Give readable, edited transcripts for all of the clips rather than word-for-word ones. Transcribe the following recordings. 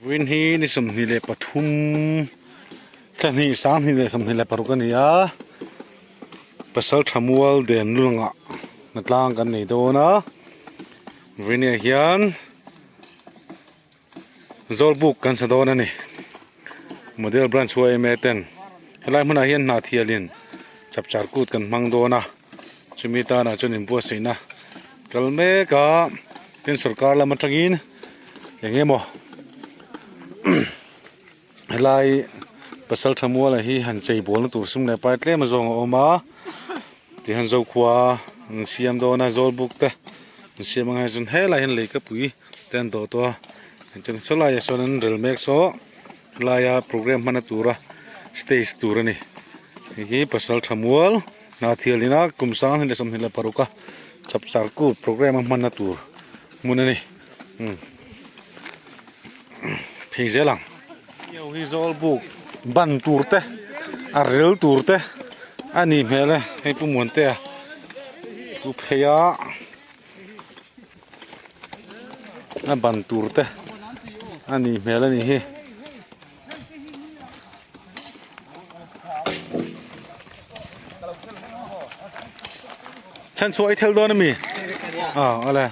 Vawiin hi ni 23 thla hnih 2026 a ni a pasal tha mual den lungah hnatlang kan nei dawn a vawiin ah hian zawlbuk kan sa dawn a ni model branch yma ten helai hmunah hian hna thialin chapchar kut kan hmang dawn a chumi tanah chuan inbuatsaihna kal mek a tin sorkar lam atangin eng emaw helai pasal tha mual ah hi han chei bawlna tur sum leh pai tlem azawng a awm a tihian zokhua an siam dawn a zawlbuk te an siam ang a chuan helaiah hian leikapui te an dawh tawh a chuan sawlaiah sawn an rel mek saw helaia programme hmana tura stage tur a ni hei hi pasal tha mual hna thialin a kum 2026 a chapchar kut programme a hmanna tur hmun a ni. Umm phei zel ang hei hi zawlbuk ban tur te a rel tur te a nih hmel e hei pu Muantea chu phei a a ban tur te a nih hmel a nih hi. Chhanchhuah i thel dawn a mi? Aw awle.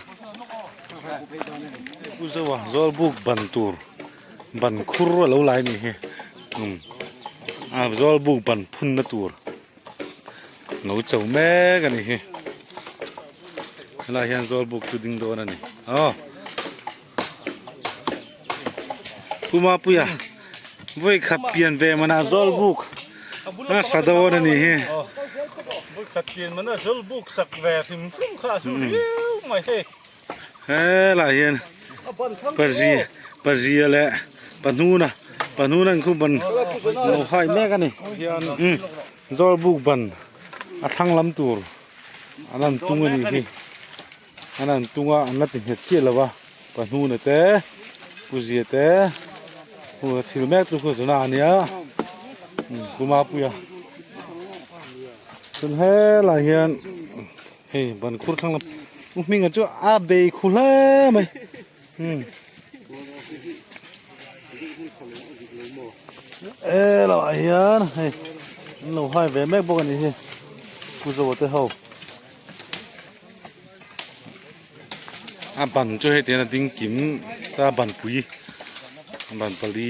Pu Zoa Zawlbuk ban tur ban khur a lo lai a nih hi umm a Zawlbuk ban phunna tur lo cho mek a nih hi helaiah hian Zawlbuk chu ding dawn a ni aw. Pu Mapuia vawi khat pian ve mana Zawlbuk a sa dawn a nih hi. Vawi khat pian mana Zawlbuk sak ve hrim hrim kha a hlu riau mai hei. Helaiah hian pazi pazia leh pahnuna pahnuna an khu ban lo hai mek a ni. Zawlbuk ban a thlang lam tur an han tung a nih hi. An han tung a an la ti nghet chiah lo va pahnuna te puzia te hu a thil mek chu khu zuna a nia pu Mapuia chuan helaiah hian hei ban khur thlang lam u hminga chu a bei khu hle mai umm helaiah hian hei an lo hai ve mek bawk a nih hi pu Zoa te ho. A ban chu hei tihian a ding kim ta a ban pui a ban pali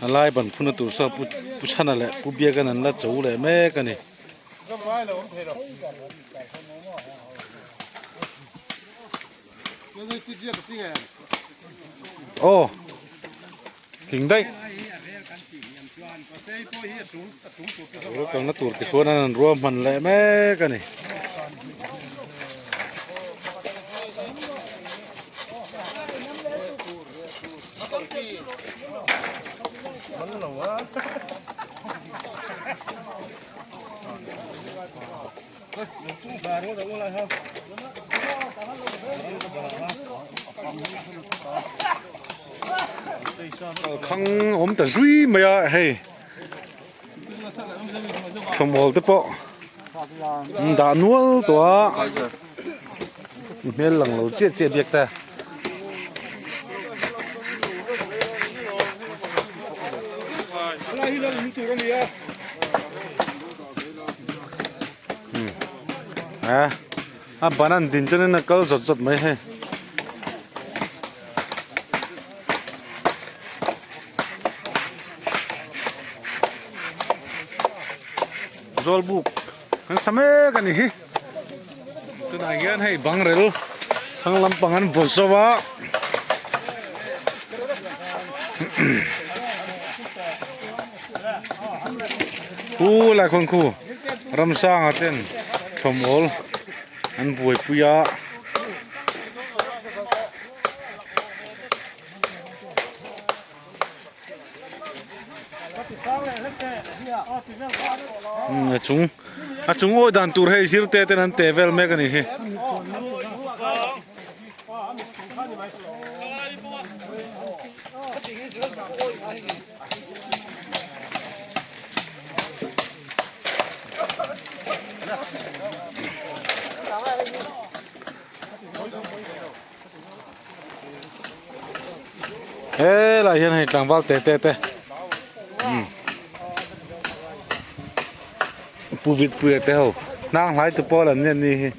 a lai ban phuna tur saw pu pu chhana leh pu biakan an la cho leh mek a ni. Aw. Tling daih. Ro kalna tur te khuan an ruahman leh mek a ni. Kalkhang awm ta zui mai a hei thawmhaw te pawh an dah nual tawh a i hmel lang lo chiah chiah biak ta. A a ban an din chuanin a kal zawt zawt mai hei. Zawlbuk kan sa mek a ni hi tunah hian hei bangrel thlang lampang an vaw zo a. Pu lai khawn khu Ramsanga ten thawmhawl an buaipui a. A chung a chung awi dan tur hei zirte ten an teh vel mek a ni hi. Helai hian hei tlangval te te te umm Pu Vitpuia te ho hnang hlai tu pawl an ni a ni hi.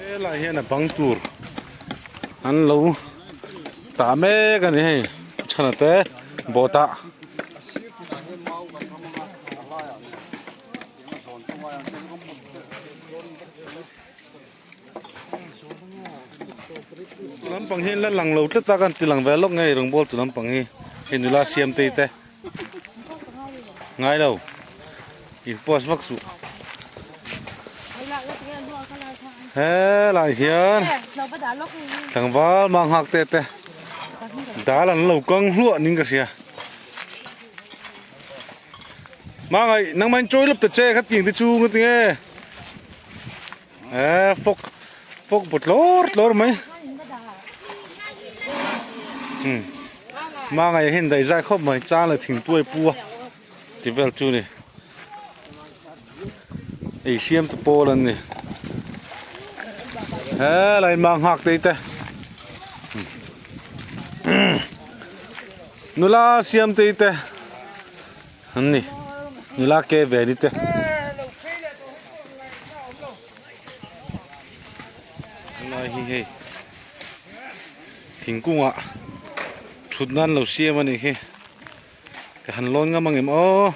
Helai hian a bang tur an lo tah mek a ni hei chhana te bawtah. Lampang hi an la lang lo tlat a kan ti lang ve lawk nge rawngbawl tu lampang hi hei nula siam te te ngai lo in post vak suh helai hian tlangval mang nghak te te dal an lo kang hluah niin ka hria. Mangai nangmah in chawi lawp ta che kha tiang te chu nga tinge eh fawk fawk bu tlawr tlawr mai hmm mangai hian daih zai khawp mai chang leh thingtuai pu a ti vel chu ni ei siam te pawl an ni helai mang nghak te te Nula Siamtei te an ni nula ke ve ni te helai hi hei thingkungah thut nan lo siam a nih hi ka han lawn ngam ang em aw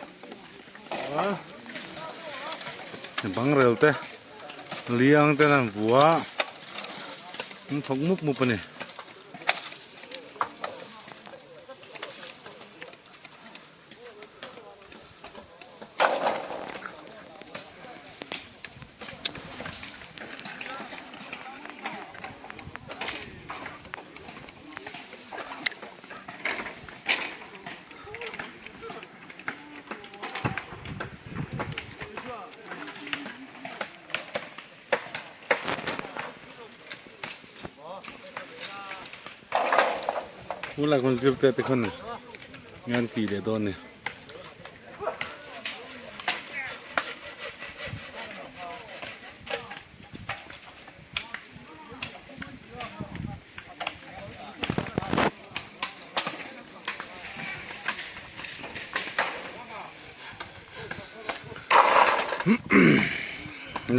bang rel te liang ten an vua an thawk mup mup a ni. Tunlai khawn zir te te khawn nge an tih leh dawn ni.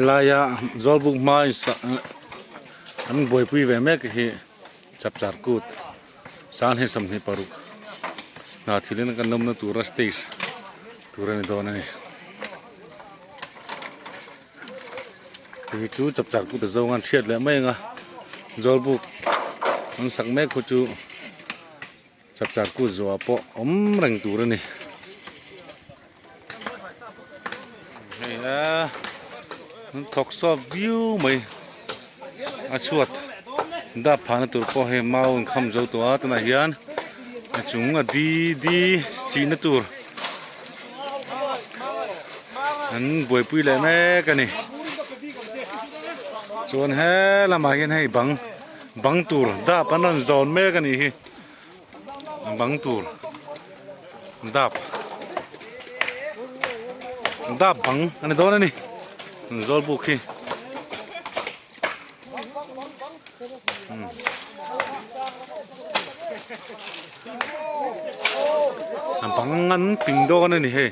Laia zawlbuk hma an buaipui ve mek hi chapchar kut sanghnih 26 hna thilin kan lawmna tura stage tur a ni dawn a ni hei hi chu chapchar kut a zo ang a an hriat leh mai ang a zawlbuk an sak mek khu chu. Chapchar kut zuah pawh awm reng tur a ni. Hei a an thawk sawp viau mai a chhuat dap phahna tur pawh hei mau an kham zo tawh a tunah hian a chung a di di chihna tur an buaipui leh mek a ni chuan he lamah hian hei bang. Bang tur dap an rawn zawn mek a nih hi bang tur dap dap bang a ni dawn a ni zawl buk hi a bang an ping dawn a ni hei.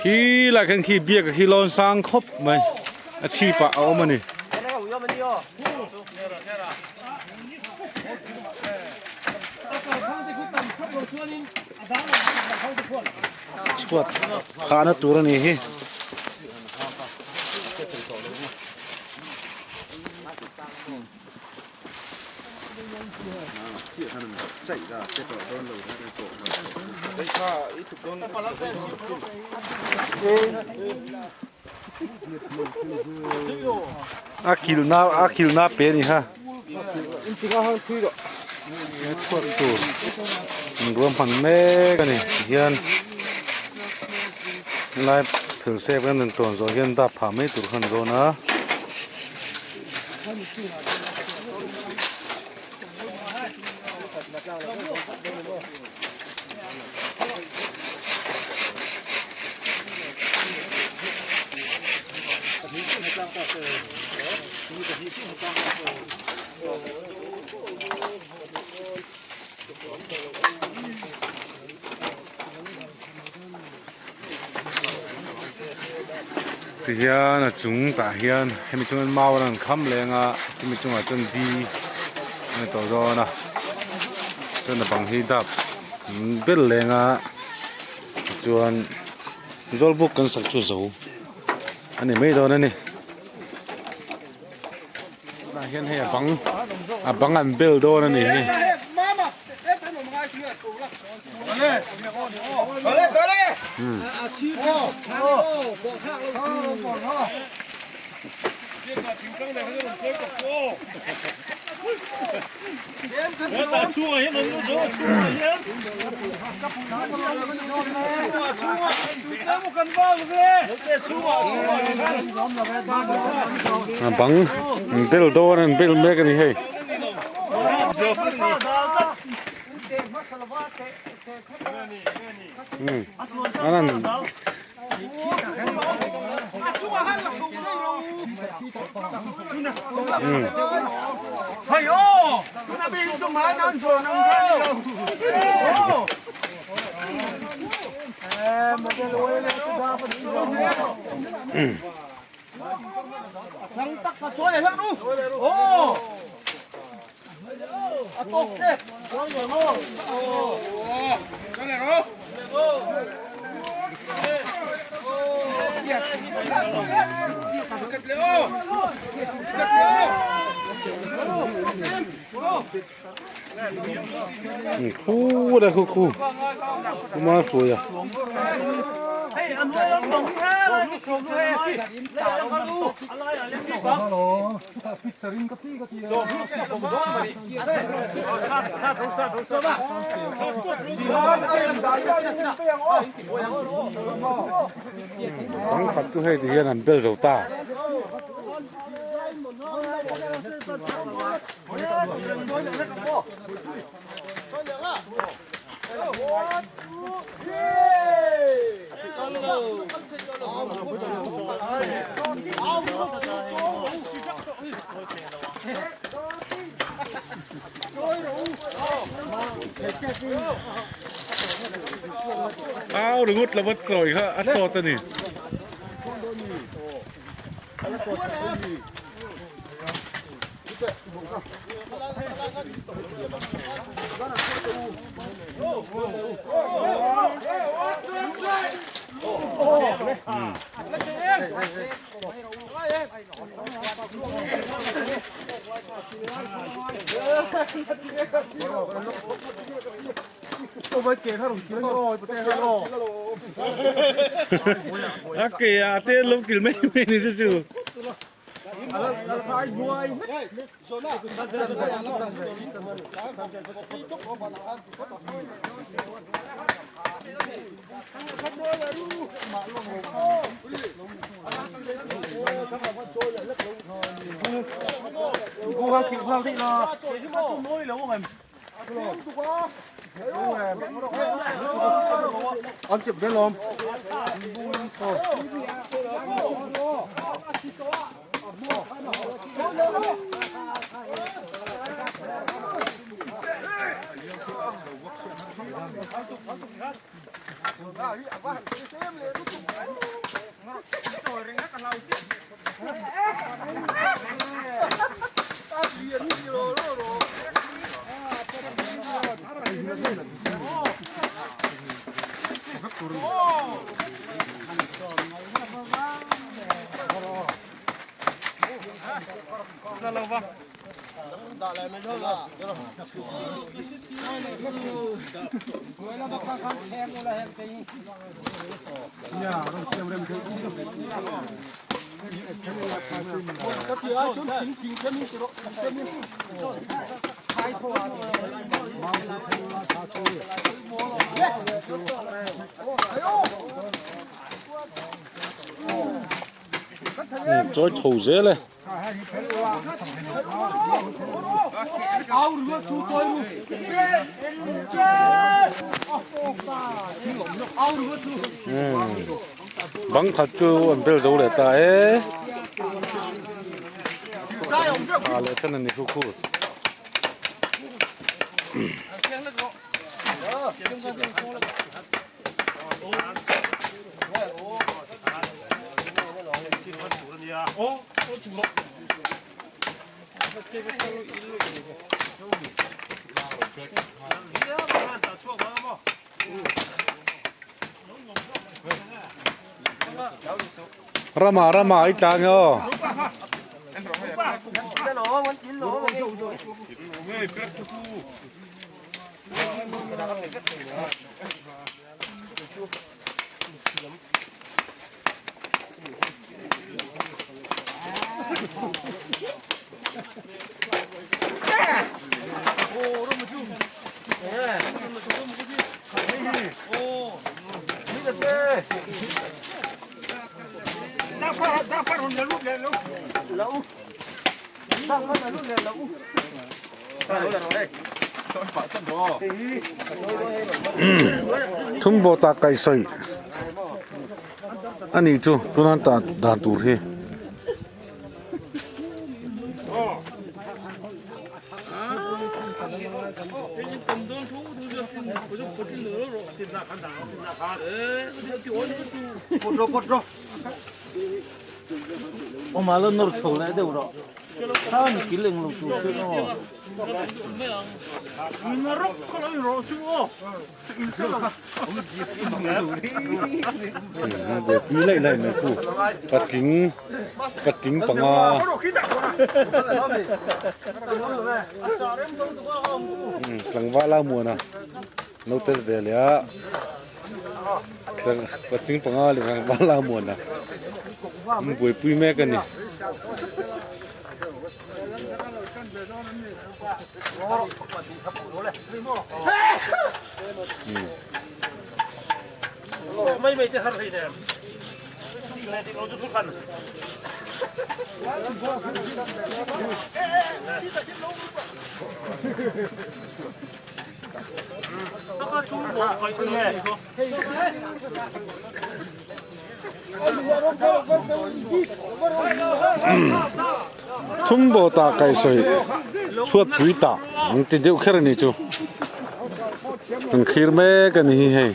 Khi lai khan khi biak khi lawn sang khawp mai a chhip ah a awm a ni. Chhuat phahna tur a ni hi. A kilna a kilna pe a ni kha. Chhuat tur an ruahman mek a ni tihian lai. Phelsep an rawn tawn zawh hian dap phah mai tur kha an dawn a. Tihian a chung tah hian hemi chungin mau an rawn kham leng a chumi chungah chuan di a ni tawh dawn a chuan a bang hi dap bel leng a tichuan zawlbuk kan sak chu zo a ni mai dawn a ni. Tah hian hei a bang a bang an bel dawn a ni hi. A bang an bel dawn an bel mek a ni hei. An an Khu đây khu khu khu ma khuya Bang khat chu hei ti hian an bel zo ta. Au ringawt lova chawi kha a sawt a ni. A ke a te lo kil mai mai ni chu chu. Chawi chho zel e. Bang khat chu an bel zo leh ta e. A leh than a ni khu khu. Rama rama i tlang e aw. Thumbo tak kaih sawi a ni chu tuna tan dan tur hi. Buaipui laih laih mai khu patling patling panga tlangval a muan a no tel ve leh a patling panga leh tlangval a muan a an buaipui mek a ni. Thum bo ta kai sawi chhuat pui ta ang ti deuh kher a ni chu kan thlir mek a ni hi hei.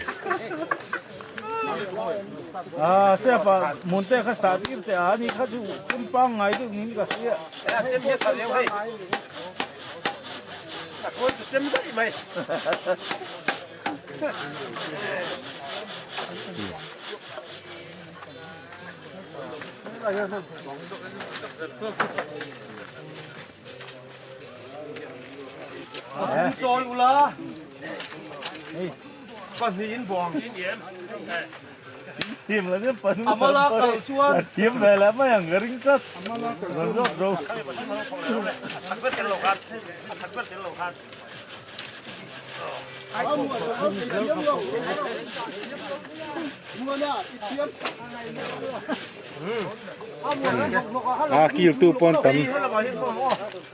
A kiltu pawh an tam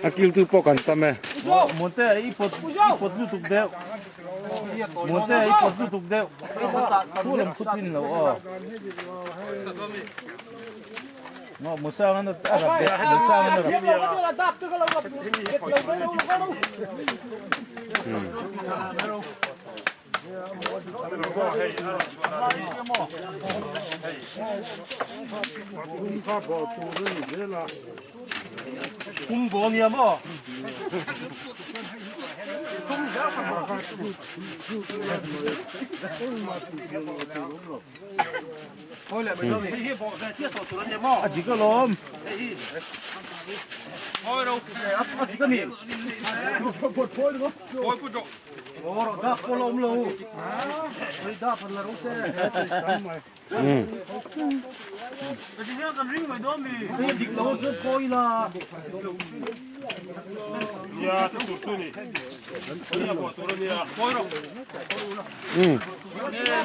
a kiltu pawh kan tam e.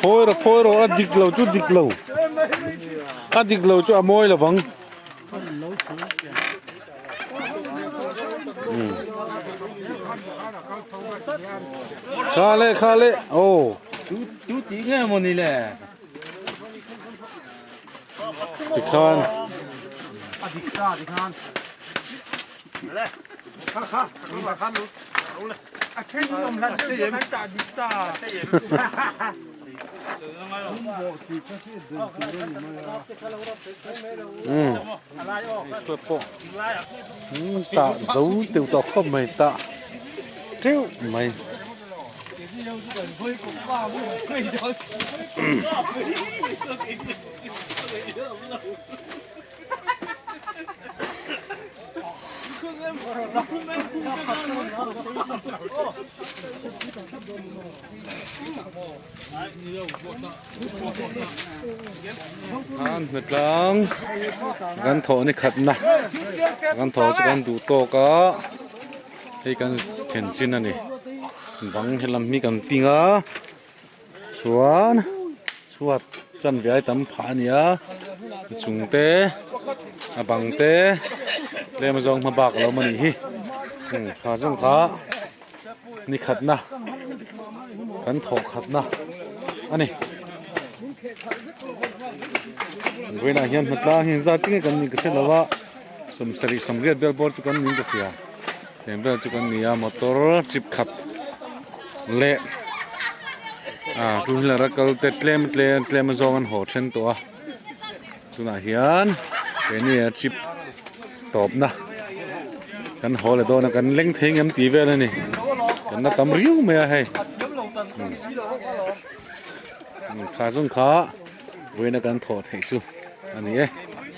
Phawi rawh phawi rawh a dik lo chu dik lo a dik lo chu a mawi lovang. Kha le kha le aw. Tu tu tih nge maw ni le? Tikhan. A dik ta tikhan. Le. Kha kha kha kha lu. A then awm hlan deuh kan tah dik ta. Tah zo teuh tawh khawp mai tah teuh mai. An hnatlang kan thawh ni khatna kan thawh chu kan duh tawk a hei kan thlen chin a ni bang helam hi kan ping a chuan chhuat chanve ai tam phah a ni a chung te a bang te tlem azawng hma bak a lo awm a nih hi kha zawng kha. Ni khatna kan thawh khatna a ni. Vawiinah hian hmatlang hi engzat chiah nge kan nih ka hre lo a, sawmsarih sawmriat vel bawr chu kan niin ka hria. Tlem vel chu kan ni a motor trip khat leh ah two wheeler a kal te tlem tlem tlem azawng an haw then tawh a. Tunah hian keini a trip tawpna kan haw leh dawn a kan leng thei ngem tih vel a ni kan la tam riau mai a hei kha zawng kha vawiina kan thawh theih chu a ni e.